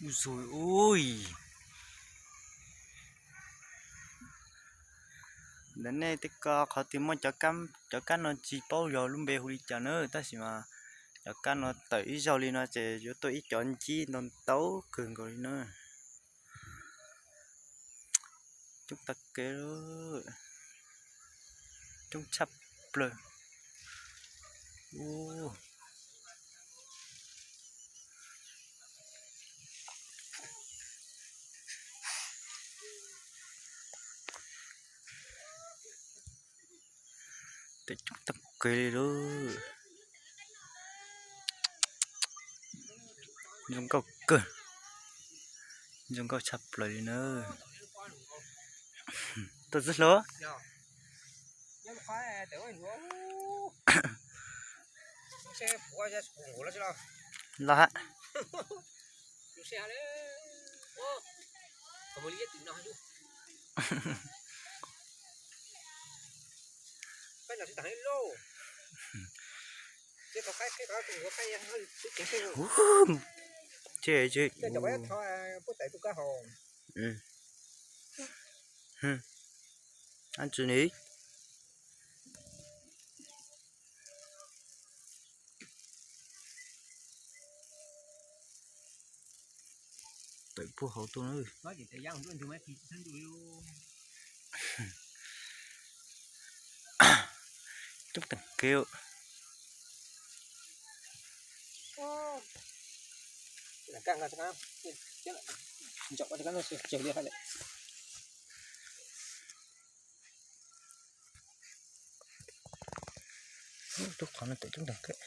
Ui, ntawm nej tej ko qhov twg muaj cov kab no tsis paub yog lub npe hu li cas na, tab sis mas cov kab no tawm ib zaug li no ces yuav tuaj ib cov ncib ntau ntau kawg nkaus li na. Coob tag kev, coob tshaj plaws. Tawm coob tag kev li lawm. Zoo nkauj kawg, zoo nkauj tshaj plaws li na. Tuaj txwj hlua los hab. Ces, ces, an tsi ni. Tawm puag hauv tuaj na. Coob tag kev. Tub qhov no tawm coob tag kev.